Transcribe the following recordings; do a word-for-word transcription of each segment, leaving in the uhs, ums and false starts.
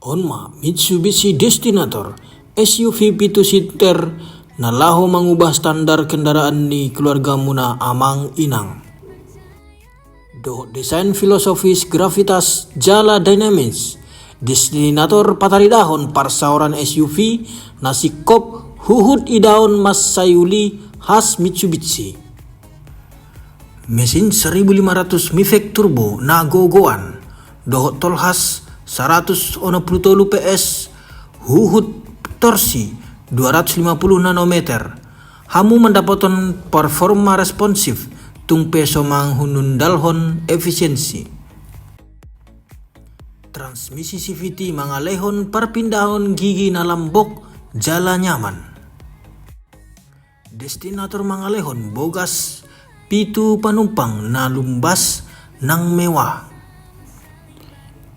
On ma Mitsubishi Destinator, S U V pitu seater na laho mangubah standar kendaraan ni keluargamuna amang inang. Dohot desain filosofis, gravitas jala dinamis, Destinator pataridahon parsaoran S U V na singkop huhut idaon mansai uli khas Mitsubishi. Mesin seribu lima ratus mifek turbo na gogoan, dohot tolhas saratus onom pulu tolu P S, huhut torsi dua ratus lima pulu nanometer. Hamu mandapothon performa responsif, tung pe so manghunundalhon efisiensi. Transmisi C V T mangalehon parpindahan gigi na lambok jala nyaman. Destinator mangalehon bogas pitu panumpang na lumbas nang mewah.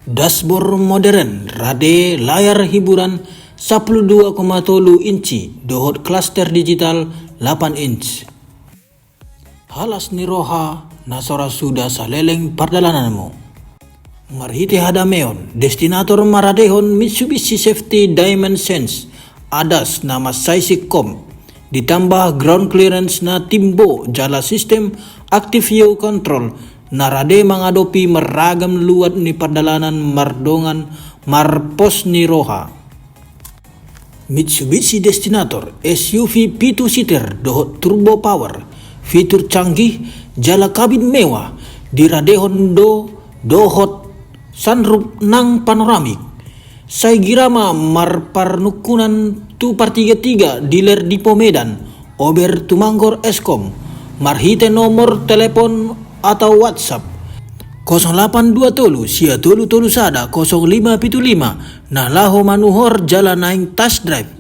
Dashboard modern, rade layar hiburan sampulu dua koma tolu inci, dohot klaster digital lapan inch. Halas ni roha na so ra suda saleleng pardalananmu. Marhite hadameon, Destinator maradehon Mitsubishi Safety Dimensions, adas na mansai singkop, ditambah ground clearance na timbo jala sistem active yaw control na rade mangadopi marragam luat ni pardalanan mardongan marpos ni roha. Mitsubishi Destinator, S U V pitu seater dohot turbo power, fitur canggih jala kabin mewah, diradehon do dohot sunroof nang panoramik. Sai gira ma marparnungkunan tu Partigatiga dealer Dipo Medan, Ober Tumanggor Eskom, marhite nomor telepon atau WhatsApp kosong lapan dua tolu sia tolu tolu sada kosong lima pitu lima, na laho manuhor jala naeng test drive.